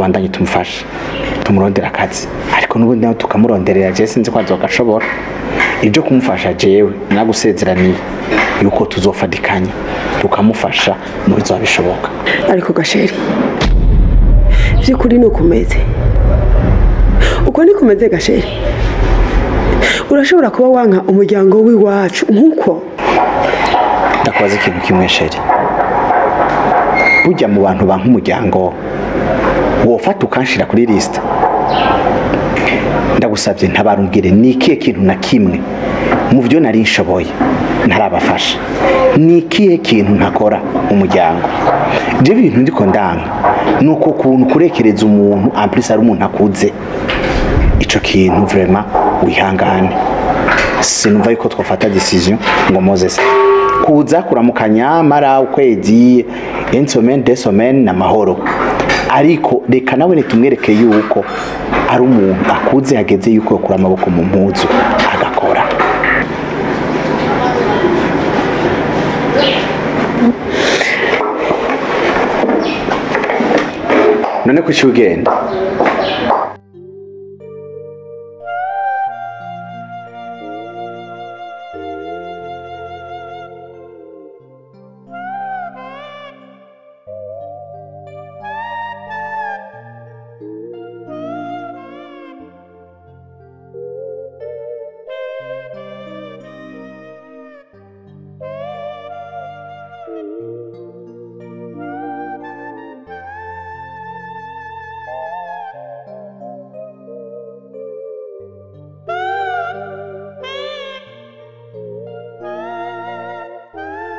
Tubandanye tumufashe, tumurondera akazi, ariko n'ubundi nawe tukamuronderera. Je sinzi ko azogashobora ibyo kumufasha. Jewe nagusezeraniye yuko tuzofadikanya tukamufasha mu bizoba bishoboka. Ariko gasheri, by'ukuri ni ukumeze uko ni kumeze. Gasheri, urashobora kuba wanka umuryango w'iwacu nk'uko Ndakubaza ikintu kimwe, chérie. Burya mu bantu banka umuryango, wofata ukanshira kuri liste? Ndagusabye, ntabarumbwire, ni ikihe kintu na kimwe mu byo nari nshoboye ntarabafasha? Ni ikihe kintu ntakora umuryango? Je ibintu ndiko ndanga ni uko kuntu kurekereza umuntu, en plus ari umuntu akuze. Ico kintu vraiment wihangane, sinumva yuko twafata décision ngo Moses kuza kuramukanya mara ukwezi, une semaine, 2 semaines na mahoro, ariko reka nawe nitumwereke yuko ari umuntu akuze, hageze yuko yokura amaboko mu mpuzu agakora. None kuki ugenda?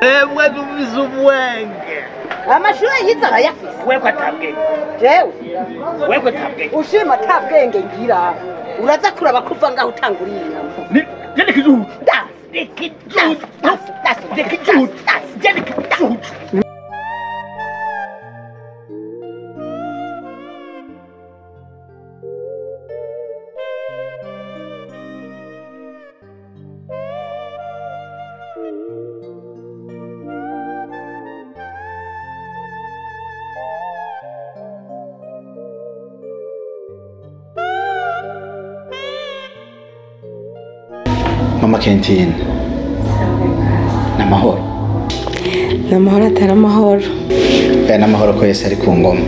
Emwe, dufise ubwenge. Amashure yize arayafise. Weko atabwenge. Jewe? Weko atabwenge. Ushima atabwenge ngira, uraza kuraba kuva ngaho utanguriye. Je ni kijuju. Da. Ni kijuju. Da. Ni kijuju. Je ni kijuju. Mama Kentine, ni amahoro? Ni amahoro atari amahoro. Aya ni amahoro ko Yesu ari ku ngoma.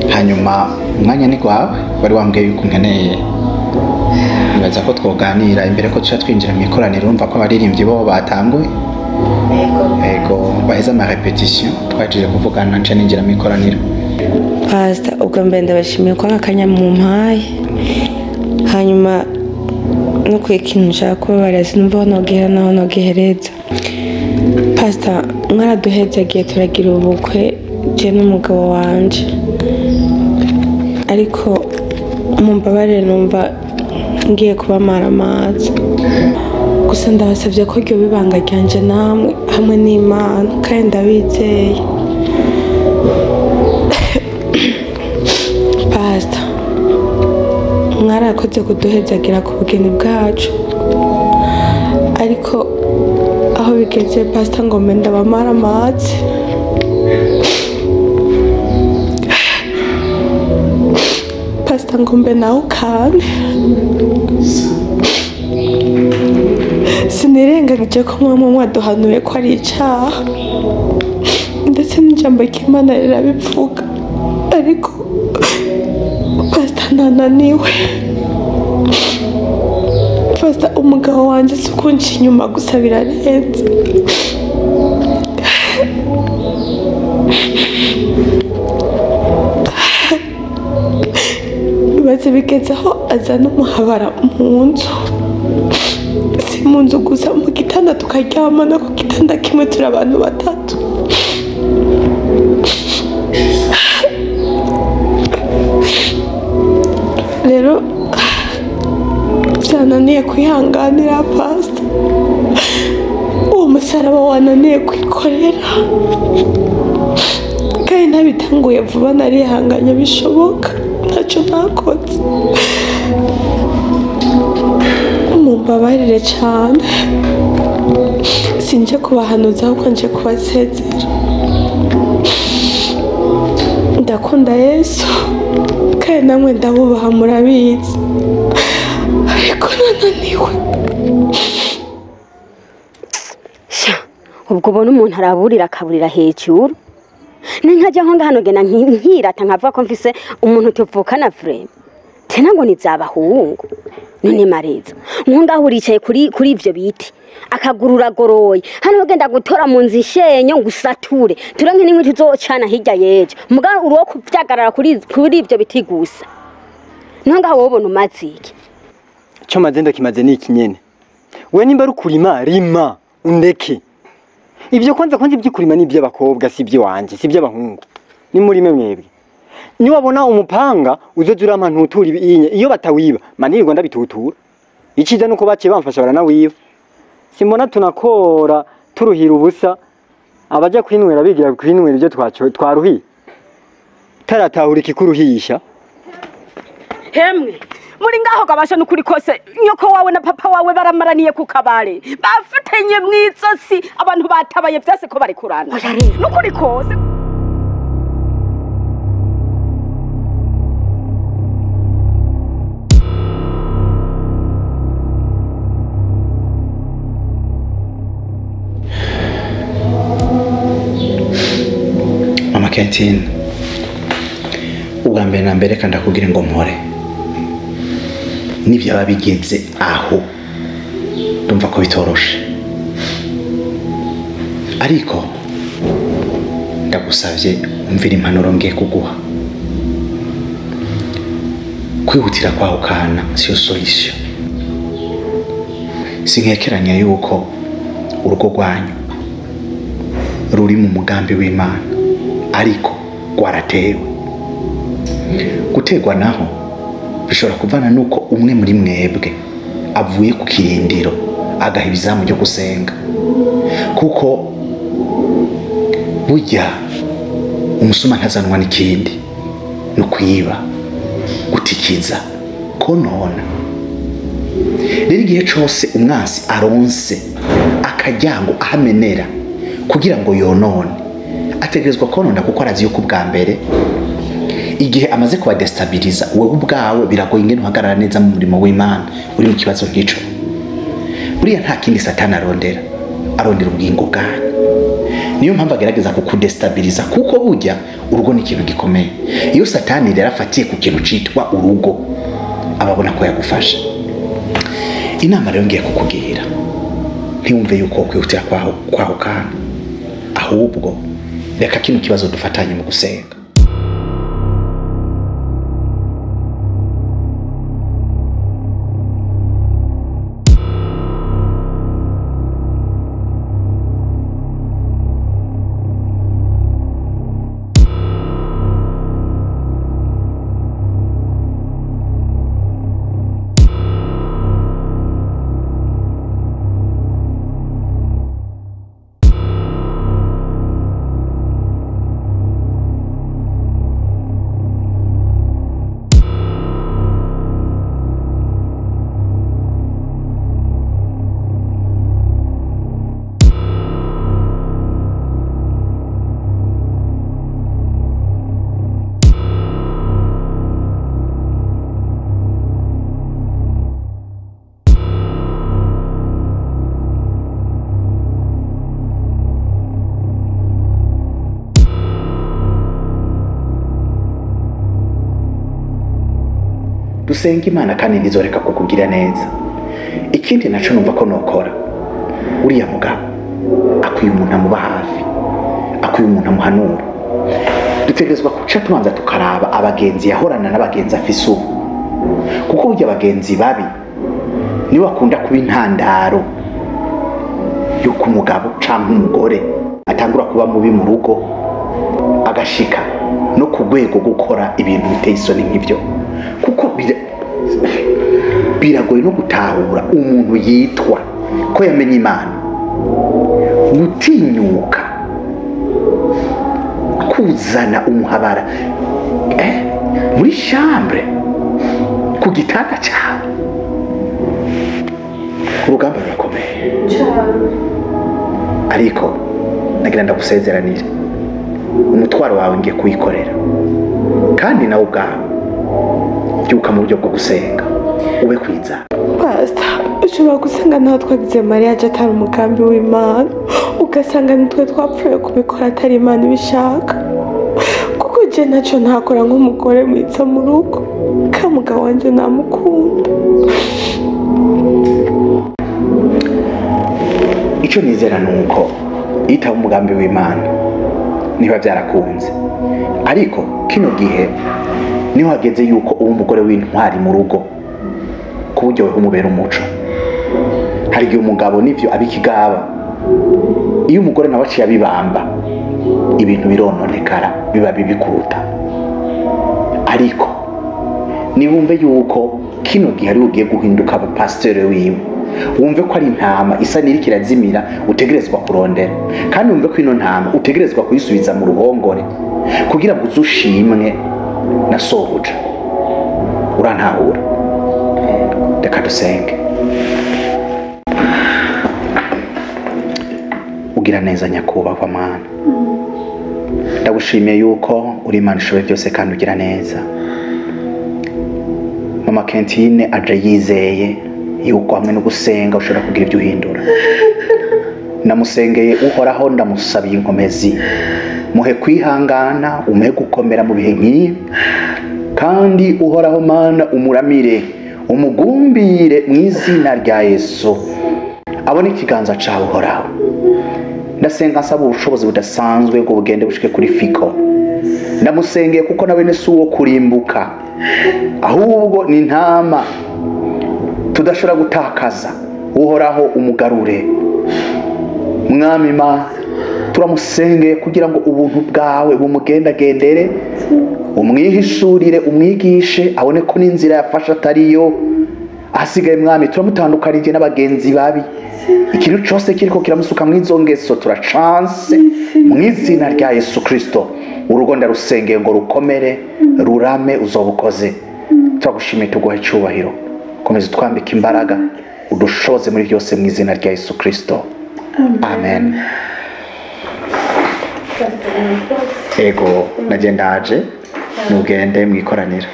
Hanyuma umwanya ni gwawe, wari wambwiye yuko unkeneye. Nibaza ko twoganira imbere ko tuca twinjira mu ikoraniro. Urumva ko abaririmbyi bo batanguye, ego, baheze ama répétition, twajije kuvugana nca ninjira mu ikoraniro. Pasita, ubwa mbere ndabashimiye ko aka kanya mumpaye. Hanyuma no ku ikintu nshaka kubabarira, sinumva aho nogihera n'aho nogihereza. Pasita, mwaraduhezagiye turagira ubukwe, je n'umugabo wanje, ariko mumbabarire, numva ngiye kubamara amazi. Gusa ndabasabye ko iryo bibanga ryanje namwe hamwe n'Imana, kandi ndabizeye. Pasita, mwarakoze kuduhezagira ku bugeni bwacu, ariko aho bigeze, pasita, ngo mbe ndabamara amazi. Pasita, ngo mbe nawe ukane. Sinirengagije ko mwamwe mwaduhanuye ko ari icaha, ndetse n'ijambo ry'Imana rirabivuga, ariko pasita, ntananiwe. Pasita, umugabo wanjye si ukunca inyuma gusa, birarenze. Bibaze bigeze aho azana umuhabara mu nzu, si mu nzu gusa, mu gitanda tukaryamana ku gitanda kimwe turi abantu batatu. Rero byananiye kwihanganira, pasita. Uwo musaraba wananiye kwikorera, kandi ntabitanguye vuba, narihanganye bishoboka, ntacyo ntakoze. Mumbabarire cyane, sinje kubahanuza, ahubwo nje kubasezera. Ndakunda Yesu. Kandi namwe ndabubaha murabizi. Ariko nananiwe. Sha, ubwo ubona umuntu araburira akaburira hejuru. Ninkajya nko hano gena nkirata nkavuga ko mfise umuntu tuvukana vrema. Tena ngo nizabahungu. None Mariza, nko ngaho uricaye kuri ivyo biti. Akagurura goroye. Hano ugenda gutora mu nzu ishenyo ngusature. Turanke nimwe tuzocana hirya yejo. Muga uruwo kuvyagarara kuri ivyo biti gusa. Nko ngaho wobona umaziki. Cyo mazendo kimaze ni ikinyene. We nimba rukurima rima undeke. Ibyo kwanza ibyo ni iby'abakobwa si iby'iwanje si iby'abahungu. Ni murime mwebwe. Ni wabona umupanga uzoza urampa ntutura ibinye iyo batawiba manirwa ndabitutura. Iciza nuko baciye bamfasha baranawiba. Simbona tunakora turuhira ubusa abaja kwinywera bigira kwinywera ibyo twaruhiye. Taratahura ikikuruhisha. Hemwe muri ngaho gabasha nukuri kose nyoko wawe na papa wawe baramaraniye ku kabare bafutenye mw'izosi abantu batabaye byase ko bari kurana nukuri kose. Mama Kentine, ubwa mbere na mbere kandi akubwire ngo mpore n'ibyaba bigenze aho ndumva ko bitoroshe, ariko ndagusabye umvira impanuro ngiye kuguha. Kwihutira kwahukana siyo solution. Sinkekeranya yuko urugo rwanyu ruri mu mugambi w'Imana, ariko rwaratewe. Gutegwa naho bishobora kuvana nuko umwe muri mwebwe avuye ku kirindiro agaha ibizamu byo gusenga, kuko burya umusuma ntazanwa n'ikindi no kwiba, gutikiza, konona. Rero igihe cose umwansi aronse akajyango ahamenera kugira ngo yonone, ategerezwa konona kuko arazi yuko ubwa mbere igihe amaze kuba destabiliza wewe ubwawe biragoye ingene uhagarara neza mu murimo w'Imana uri mu kibazo nk'ico. Buriya nta kindi Satani arondera, arondera ubugingo bwanyu. Niyo mpamvu agerageza kukudestabiliza, kuko burya urugo ni ikintu gikomeye. Iyo Satani rero afatiye ku kintu citwa urugo, ababona ko yagufasha. Inama rero ngiye kukugira, ntiwumve yuko kwihutira kwahukana, ahubwo reka kino kibazo dufatanye mu gusenga. Dusenga Imana kandi ntizoreka kukugira neza. Ikindi naco numva ko nokora, uriya mugabo akwiye umuntu amuba hafi, akwiye umuntu amuhanura. Dutegerezwa kuca tubanza tukaraba abagenzi yahorana n'abagenzi afise ubu, kuko burya abagenzi babi nibo bakunda kuba intandaro yuko umugabo canke umugore atangura kuba mubi mu rugo, agashika no ku rwego gukora ibintu biteye isoni nk'ibyo. Kuko biragoye no gutahura umuntu yitwa ko yamenye Imana, gutinyuka kuzana umuhabara muri chambre ku gitanda cyawe. Urugamba rurakomeye, ariko nagira ndagusezeranire, Umutwaro wawe ngiye kuyikorera, kandi nawe ubwawe byuka mu buryo bwo gusenga ube kwiza. Pastor, ushobora gusanga naho twagize mariage atari umugambi w'Imana, ugasanga nitwe twapfuye kubikora atari Imana ibishaka, kuko je ntacyo ntakora nk'umugore mwiza mu rugo, ka mugabo wanje namukunda. Icyo nizera ni uko itaba umugambi w'Imana niba byarakunze, ariko kino gihe niho hageze yuko uba umugore w'intwari mu rugo, ku buryo umubera umuco. Hari igihe umugabo n'ivyo abikigaba, iyo umugore nawe aciye abibamba ibintu birononekara, biba bibi kuruta. Ariko nibumve yuko kino gihe ari ugiye guhinduka pasiteri wiwe, wumve ko ari intama isa n'iriko irazimira utegerezwa kurondera, kandi wumve ko ino ntama utegerezwa kuyisubiza mu ruhongore kugira ngo uzushimwe na sobuja. Urantahura? Reka dusenge. Ugira neza nyakubahwa Mana, ndagushimiye yuko uri Imana ishoboye byose kandi ugira neza. Mama Kentine aje yizeye yuko hamwe no gusenga ushobora kugira ibyo uhindura. Ndamusengeye Uhoraho, ndamusabiye inkomezi, muhe kwihangana, umuhe gukomera mu bihe nk'ibi, kandi Uhoraho Mana umuramire, umugumbire mu izina rya Yesu, abone ikiganza cawe Uhoraho. Ndasenga nsaba ubushobozi budasanzwe bwo bugende bushike kuri Fiko. Ndamusengeye kuko nawe ni si uwo kurimbuka, ahubwo ni intama tudashobora gutakaza. Uhoraho umugarure. Mwami Mana, turamusengeye kugira ngo ubuntu bwawe bumugendagendere, umwihishurire, umwigishe, abone ko n'inzira yafashe atariyo. Ahasigaye Mwami turamutandukanije n'abagenzi babi, ikintu cyose kiriko kiramusuka mw'izo ngeso turacanse mu izina rya Yesu Kristo. Urugo ndarusengeye ngo rukomere, rurame, uzobukoze. Turagushimiye, tuguha icyubahiro. Komeza utwambike imbaraga, udushoze muri byose mu izina rya Yesu Kristo. Amen. Ego nagenda aje nugende mwikoranira.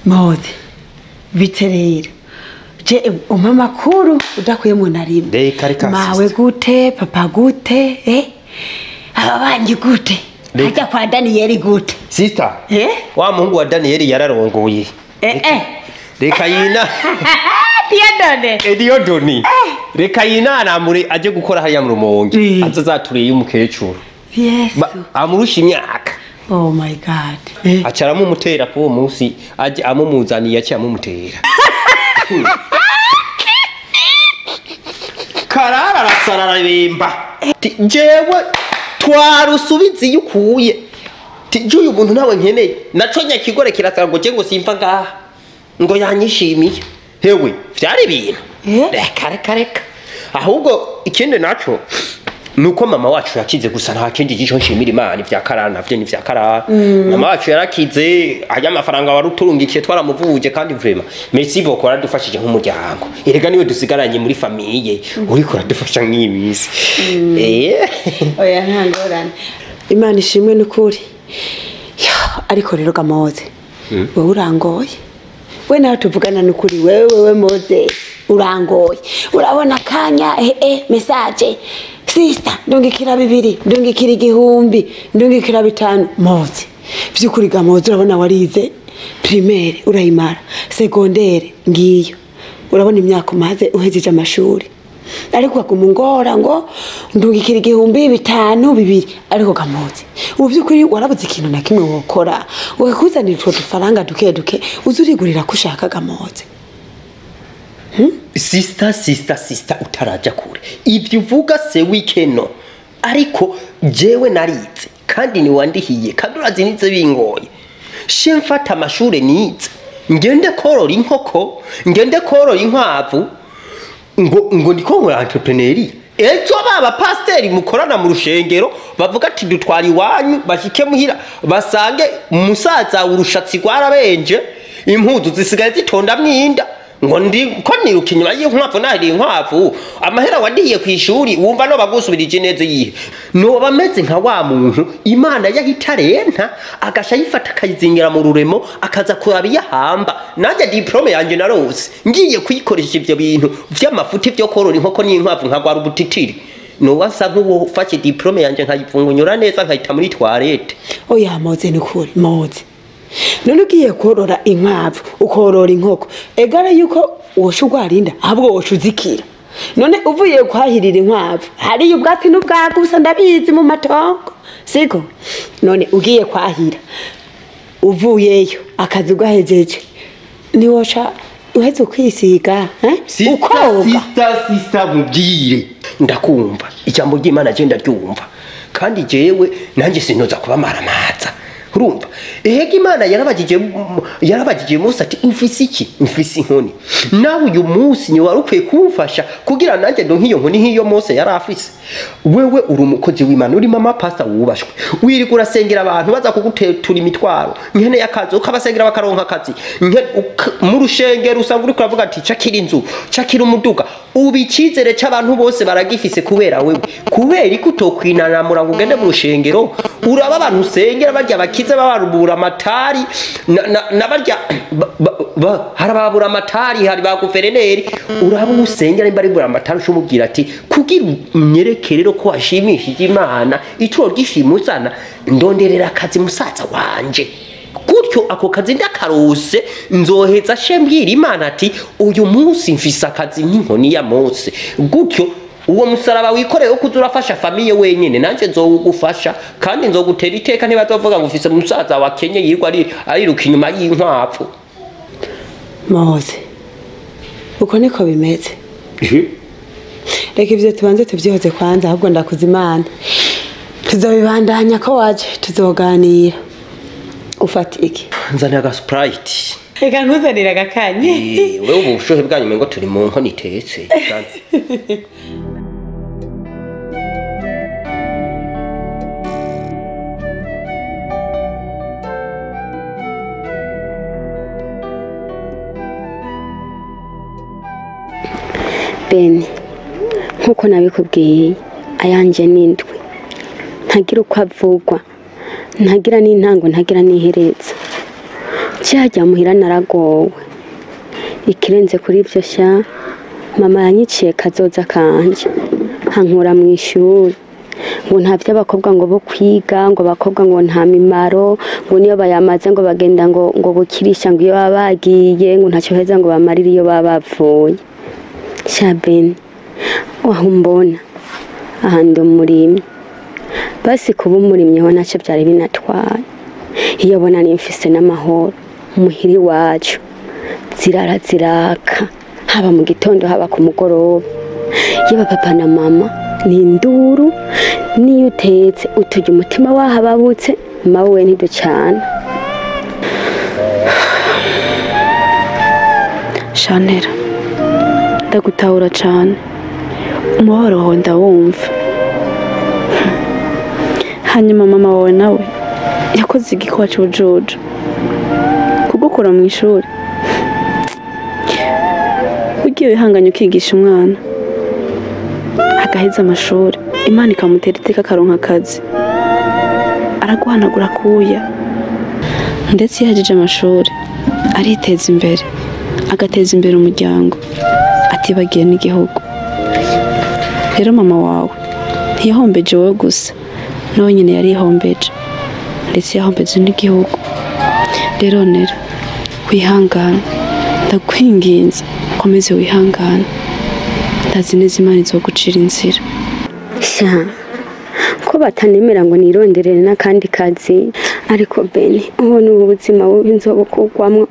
Mode biterera je umpa makuru udakuyemo na rimwe. Mawe gute, papa gute, aba bangi gute, hajya kwa Daniel gute. Sister, wa muhungu wa Daniel yararongoye. Reka yina Diodone. Diodone. Reka yina aramure aje gukora hariya mu Rumonge, azazatureye umukecuru. Yes. Amurusha imyaka. Oh my God. Acara mumutera kuwo munsi aje amumuzaniye aciye amumutera. Karara arasarara bemba. Jewe twarusubiza iyo ukuye. Ti uyu muntu nawe nkeneye. Naco nyakigore kirasara ngo je ngo simva ngaha. Ngo yanyishimiye. Hewe vyari ibintu. Reka reka reka. Ahubwo ikindi naco nuko mama wacu yakize gusa nta kindi gico nshimira Imana ivya karara navyo ni vya karara. Mama wacu yarakize, ajya amafaranga waruturungikiye twaramuvuje, kandi vraiment merci beaucoup aradufashije nk'umuryango. Erega niwe dusigaranye muri famille, uriko uradufasha nk'ibisi. Oya nta ngorane. Imana ishimwe n'ukuri. Ariko rero Gamoze, wewe urangoye. We nawe tuvugana n'ukuri, wewe Moze urangoye. Urabona kanya message Sister, ndungikira 2, ndungikira 1000, ndungikira 5. Moze vyukuri Gamoze, urabona warize primaire urayimara, secondaire ngiyo, urabona imyaka umaze uhejeje amashuri, ariko akumungora ngo ndungikira 1000, 5, 2. Ariko Gamoze ubu vyukuri warabuze ikintu na kimwe wokora, ukakuzanira utwo dufaranga duke duke uzurigurira kushaka Gamoze. Sister, sister, sister, utaraja kure. Ivyo uvuga se wikeno, ariko jewe narize kandi niwandihiye kandi urazinitse bingoye. She mfata amashure nize, ngende korora inkoko, ngende korora inkwavu, ngo ndiko nkora entrepreneur. Ejo baba pasiteri mukorana mu rushengero bavuga ati dutwara iwanyu, bashike muhira basange umusaza urushatsi rwarabenje, impuzu zisigaye zitonda mwinda, ngo ndi ko niruka inyuma y'inkwavu nahiriye inkwavu, amahera wadiye ku ishuri wumva no bagusubirije neza yihe. Noba meze nka wa muntu Imana yahitarenta agasha yifata akayizingira mu ruremo akaza kuraba iyahamba. Nanjye diplome yanje narose ngiye kuyikoresha ivyo bintu vy'amafuti vyo korora inkoko n'inkwavu nkagwara ubutitiri. Noba nsa nk'uwufashe diplome yanje nkayipfungunyura neza nkayita muri toilette. Oya Moze, ni ukuri Moze, none ugiye korora inkwavu ukorora inkoko, egara yuko wosha urwarinda ahubwo wosha uzikira. None uvuye kwahirira inkwavu hariyo ubwatsi n'ubwagu gusa ndabizi mu matongo, siko? None ugiye kwahira uvuyeyo akazi ugahejeje niwosha uheze ukwisiga ukoga. Sister mubwire ndakumva ijambo ry'Imana je ndaryumva, kandi jewe nanjye sinoza kubamaramaza. Urumva ehega Imana yarabagije Mose ati mfise iki? Mfise inkoni. Nawe uyu munsi ni wari ukwiye kumfasha kugira nanjye ndonke iyo nkoni nk'iyo Mose yari afise. Wewe uri umukozi w'Imana, uri mama pastor wubashwe, wirirwa urasengera abantu baza kugutetura imitwaro nkene y'akazi, ukabasengera bakaronka akazi. Mu rushengero usanga uriko uravuga ati cakira inzu, cakira umuduga. Ubu icizere c'abantu bose baragifise kubera wewe. Kubera ko utokwinanamura ngo ugende mu rushengero, uraba abantu usengera barya bakize babarubura amatari na barya harababura amatari, hari ba guverineri. Uraba usengera nimba ari amatari ushumubwira ati kugira unyereke rero ko washimishije Imana, ituro ryishimuzana ndonderera akazi musaza wanje. Gutyo ako kazi ndakarose nzoheza shembwira Imana ati uyu munsi mfise akazi nk'inkoni ya Mose. Gutyo uwo musaraba wikoreye wo kuzurafasha famiye wenyene, nanje nzogufasha kandi nzogutera iteka. Ntibazovuga ngo ufise musaza wa Kenya yirwa ariruka inyuma y'inkwavu. Mose, uko niko bimeze. Reka ivyo tubanze tuvyihoze kwanza, ahubwo ndakuza Imana tuzobibandanya ko waje tuzoganira. Ufata iki? Nzanira aga Sprite. Reka nkuzanira agakanye. Wewe ubu bushuhe bwanyu ngo turi mu nkono itetse. Bene, nkuko nabikubwiye ayanje n'indwi ntagira uko avugwa, ntagira n'intango, ntagira n'iherezo. Cyajya muhira naragowe. Ikirenze kuri ibyo sha mama yanyiciye kazoza kanje, hankura mu ishuri ngo nta by'abakobwa ngo bo kwiga, ngo abakobwa ngo nta mimaro, ngo niyo bayamaze ngo bagenda ngo gukirisha, ngo iyo baba bagiye ngo ntacyo heza ngo bamarire iyo baba bapfuye. Sha Bene, waho mbona aha ndi umurimyi, basi kuba umurimyi ho ntacyo byari binatwaye. Iyo bona nimfise n'amahoro muhiri wacu zirara ziraka, haba mu gitondo haba ku mugoroba. Yaba papa na mama ni induru, niyo utetse uturya umutima wahababutse, mawe ntiducana. Shanera, ndagutahura cane, umubabaro wawe ndawumva. Hanyuma mama wawe nawe yakoze igikuba c'ubujuju kugukura mu ishuri. Ugiye wihanganye ukigisha umwana agaheza amashuri, Imana ikamutera iteka akaronka akazi, araguhanagura kuya. Ndetse iyo ahejeje amashuri ariteza imbere, agateza imbere umuryango, atibagiye n'igihugu. Rero mama wawe ntiyahombeje wowe gusa, nawe nyine yarihombeje, ndetse yahombeje n'igihugu. Rero Nera, wihangane, ndakwinginze ukomeze wihangane, ndazi neza Imana izogucira inzira. Sha, ko batanemera ngo nironderere n'akandi kazi, ariko Bene ubona ubu buzima bubi nzobukugwamwo.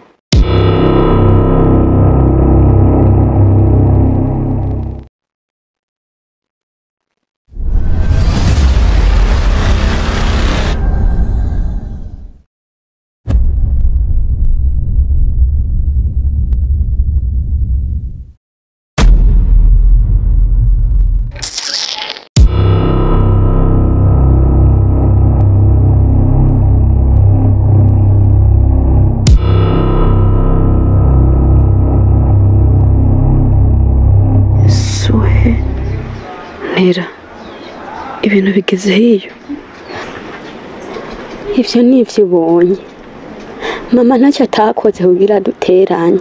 Ntera ibintu bigeze hiyo. Ivyo nivyo ubonye. Mama ntacyo atakoze kugira duteranye.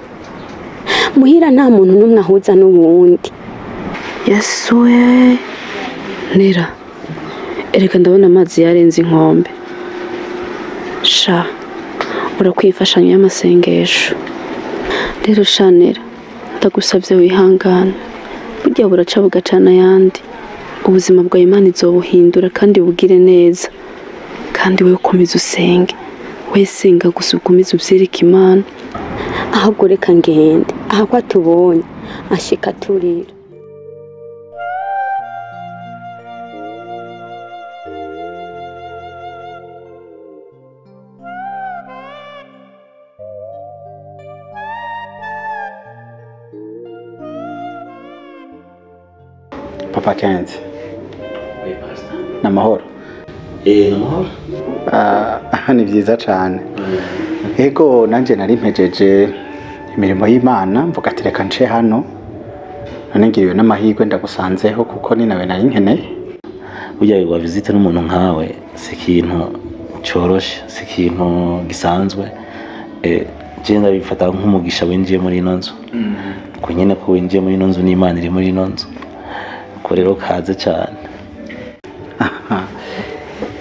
Muhira nta muntu n'umwe ahuza n'uwundi. Yesu we. Ntera ereka ndabona amazi yarenze inkombe. Sha urakwiye imfashanyo y'amasengesho. Rero shanera ndagusavye wihangane. Burya buraca bugacana ayandi. Ubuzima bwa Imana izobuhindura kandi bugire neza. Kandi wewe ukomeze usenge. Wesenga gusa ukomeze uvyereke Imana. Ahubwo reka ngende. Aho atubonye ashika turira. Papa Kenzi. Namahoro. Namahoro. Ni byiza cyane. Ego nanje nari mpejeje imirimo y'Imana mvuga ati reka nce hano. None ngiriwe n'amahirwe ndagusanzeho kuko ni nawe nari nkeneye. Burya wa visite n'umuntu nkawe si ikintu cyoroshe, si ikintu gisanzwe. Je ndabifata nk'umugisha winjiye muri ino nzu. Ko nyene ko winjiye muri ino nzu n'Imana iri muri ino nzu. Ko rero kaze cyane.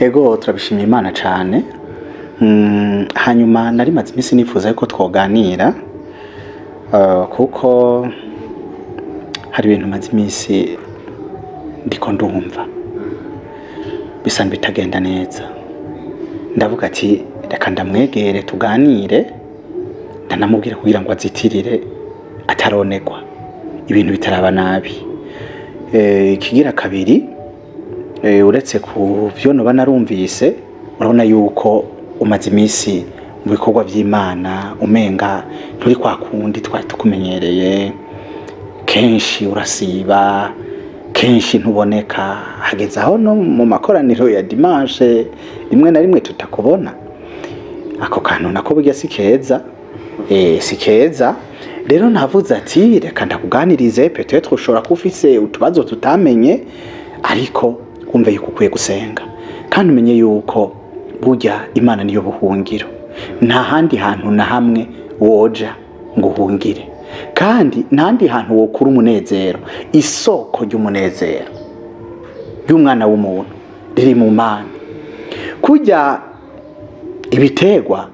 Ego turabishimira Imana cyane. Hanyuma nari maze iminsi nifuza yuko twoganira kuko hari ibintu maze iminsi ndiko ndumva bisa bitagenda neza. Ndavuga ati reka ndamwegere tuganire, ndanamubwira kugira ngo azitirire ataronegwa ibintu bitaraba nabi. Ikigira kabiri, uretse ku byo noba narumvise, urabona yuko umaze iminsi mu bikorwa by'Imana umenga nturi kwa kundi twari tukumenyereye. Kenshi urasiba, kenshi ntuboneka, hageze aho no mu makoraniro ya dimanche rimwe na rimwe tutakubona. Ako kantu nako burya si keza. Si keza. Rero navuze ati reka ndakuganirize, peut-être ushobora kuba ufise utubazo tutamenye, ariko wumve yuko ukwiye gusenga kandi umenye yuko burya Imana niyo buhungiro. Nta handi hantu na hamwe woja ngo uhungire, kandi nta handi hantu wokura umunezero. Isoko ry'umunezero ry'umwana w'umuntu riri mu Mana. Kurya ibitegwa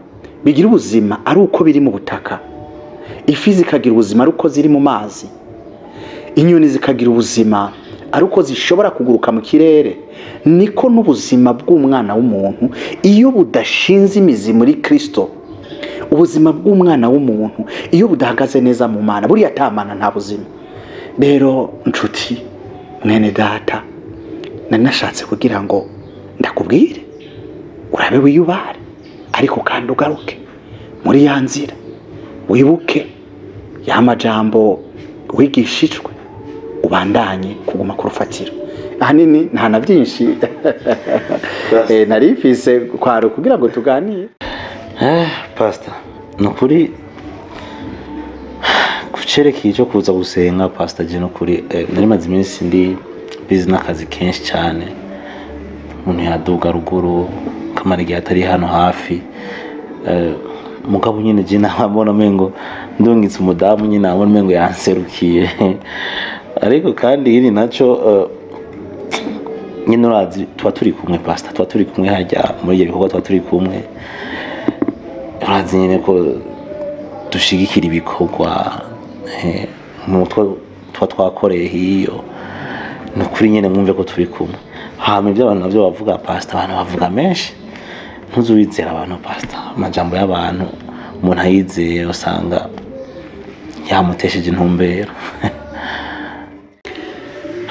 bigira ubuzima ari uko biri mu butaka, ifi zikagira ubuzima ari uko ziri mu mazi, inyoni zikagira ubuzima ari uko zishobora kuguruka mu kirere, niko n'ubuzima bw'umwana w'umuntu iyo budashinze imizi muri Kristo, ubuzima bw'umwana w'umuntu iyo budahagaze neza mu Mana, buriya atamana nta buzima. Rero nshuti mwene data, nari nashatse kugira ngo ndakubwire urabe wiyubare, ariko kandi ugaruke muri ya nzira, wibuke ya majambo wigishijwe, ubandanye kuguma ku rufatiro. Ahanini nta na byinshi nari mfise kwaro kugira ngo tuganire. Pastor, nukuri kucerekeye cyo kuza gusenga Pastor je nukuri nari maze iminsi ndi busy n'akazi kenshi cyane. Umuntu yaduga ruguru kamara igihe atari hano hafi. Mugabo nyine je nabona mengo ndungitse umudamu nyine nabona mengo yanserukiye. Ariko kandi iri naco nyine urazi tuba turi kumwe Pastor, tuba turi kumwe hajya muri ibyo bikorwa, tuba turi kumwe. Urazi nyine ko dushigikira ibikorwa mu tuba twakoreye hiyo. Nukuri nyine mwumve ko turi kumwe. Hama ibyo abantu navyo bavuga Pastor, abantu bavuga menshi. Ntuzuwizera abantu Pastor, amajambo y'abantu umuntu ayizeye usanga yamutesheje intumbero.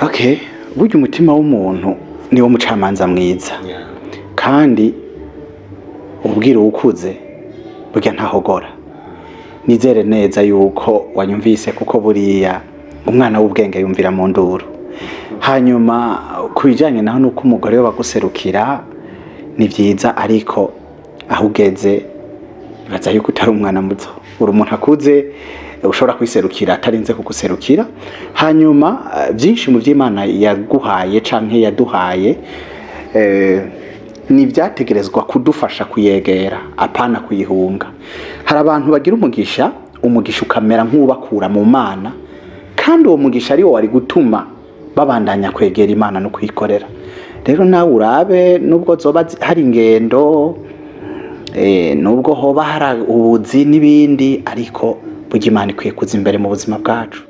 Okay, burya umutima w'umuntu ni wo mucamanza mwiza. Kandi ubwira ukuze burya ntahogora. Nizere neza yuko wanyumvise, kuko buriya umwana w'ubwenge yumvira mu nduru. Hanyuma kubijanye naho nuko umugore we baguserukira ni byiza, ariko aho ugeze baza yuko utari umwana muto, uri umuntu akuze. Ushobora kwiserukira atarinze kuguserukira. Hanyuma byinshi mu by'Imana yaguhaye canke yaduhaye ni byategerezwa kudufasha kuyegera, apana kuyihunga. Hari abantu bagira umugisha, umugisha ukamera nk'ubakura mu Mana, kandi uwo mugisha ari wo wari gutuma babandanya kwegera Imana no kuyikorera. Rero nawe urabe, nubwo zoba hari ingendo, nubwo hoba hari ubuzi n'ibindi, ariko burya Imana ikwiye kuza imbere mu buzima bwacu.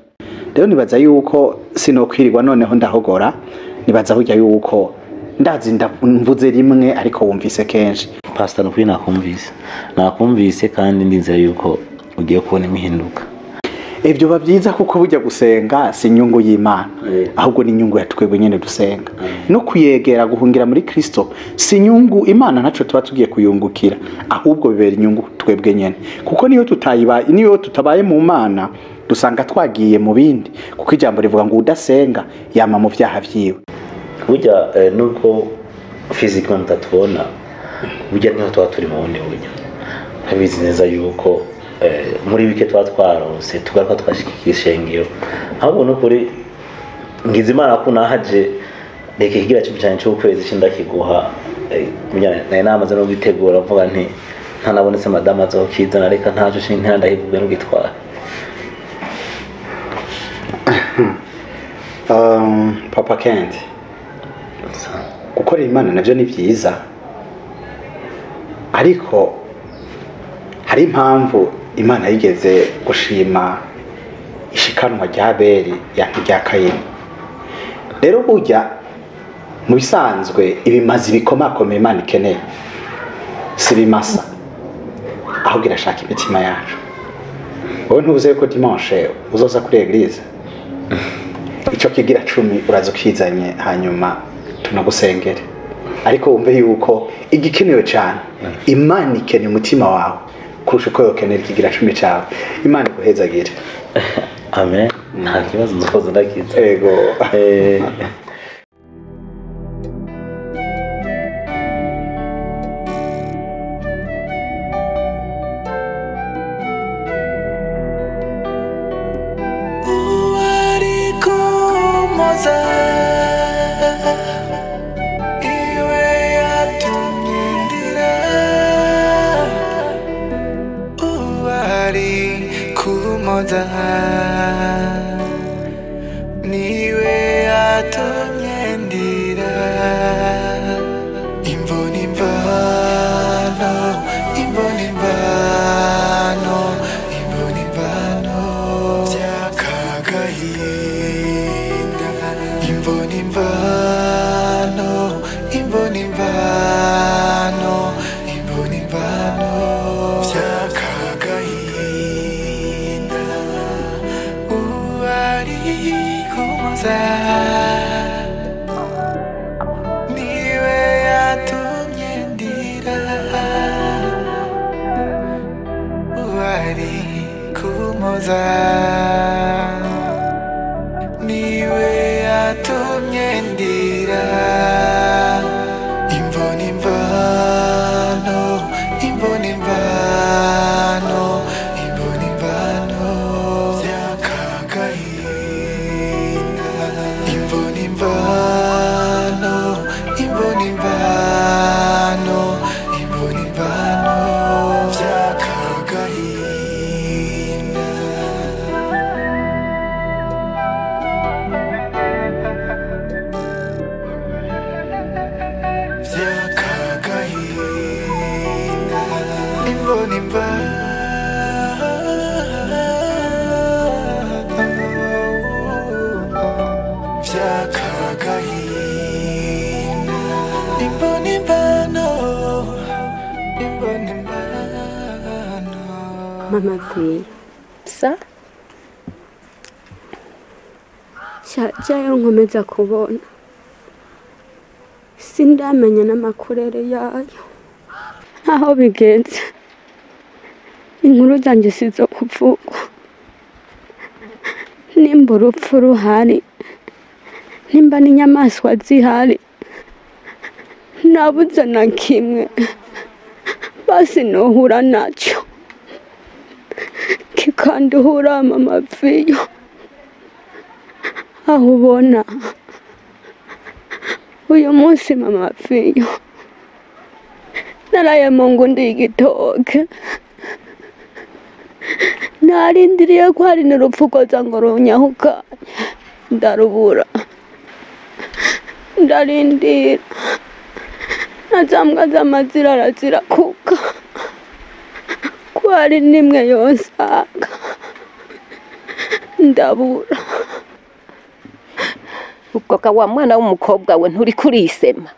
Rero nibaza yuko sinokwirirwa noneho ndahogora, nibaza burya yuko ndazi mvuze rimwe ariko wumvise kenshi. Pastor, nukuri nakumvise kandi ndizera yuko ugiye kubona imihinduka. Ibyo biba byiza kuko burya gusenga si inyungu y'Imana, ahubwo ni inyungu ya twebwe nyene dusenga. No kuyegera, guhungira muri Kristo si inyungu Imana, ntaco tuba tugiye kuyungukira, ahubwo bibera inyungu twebwe nyene, kuko niyo tutayiba, niyo tutabaye mu Mana dusanga twagiye mu bindi, kuko ijambo rivuga ngo udasenga yama mu vyaha vyiwe. Burya nubwo physiquement mutatubona, burya niho tuba turi mu bundi buryo. Ntabizi neza yuko muri bike tuba twarose tugaruka twashikira ishengero. Ahubwo nukuri ngize Imana ko nahaje, reka ikigira cumi cyane cy'ukwezi cy'indakiguha. Nari namaze no gutegura mvuga nti ntanabonetse madamu azokizana, reka ntaco ntandahivuge no gitwara. Papa Kent, gukorera Imana navyo ni vyiza, ariko hari impamvu Imana yigeze gushima ishikanwa rya Abeli yanka rya Kayini. Rero burya mu bisanzwe ibimazi bikomakomeye Imana ikeneye si bimasa, ahubwo irashaka imitima yacu. Wowe ntubuze ko dimanche uzoza kuri eglise, ico kigira 10 uraza ukizanye, hanyuma tunagusengere. Ariko wumve yuko igikenewe cyane, Imana ikeneye umutima wawe kurusha uko yokenera ikigira 10 cyawe. Imana iguhezagire. Amen. Nta kibazo, nzoza ndakiza. Ego. Niwe atumye ndira, imvune imvano, imvune imvano, imvune imvano byakagahinda, imvune imvano, imvune imvano, imvune imvano byakagahinda. Uwari kumoza niwe yatumye ndira, uwari kumoza niwe yatumye ndira, imvune imvano, imvune imvano, imvune imvano byakagahinda, imvune imvano, imvune imvano, imvune imvano byakagahinda. Byakagahinda, imvune imvano byakagahinda, imvune imvano, imvune imvano. Mama Vira, Sa jayo nkomeza kubona sindamenya n'amakurere yayo aho bigenze. Inkuru zanjye sizo kuvugwa, nimba urupfu ruhari, nimba n'inyamaswa zihari, nabuze na kimwe basi nohura nacyo kika Bikanduhura mama Fiyo. Aho ubona uyu munsi mama Fiyo naraye mu ngundi y'igitoke, narindiriye ko hari n'urupfu rwoza ngo runyahukanye, ndarubura, ndarindira na za mbwa z'amazira arazirakuka ko hari n'imwe yonsanga, ndabura. Ubwo wa mwana w'umukobwa we nturi kurisema.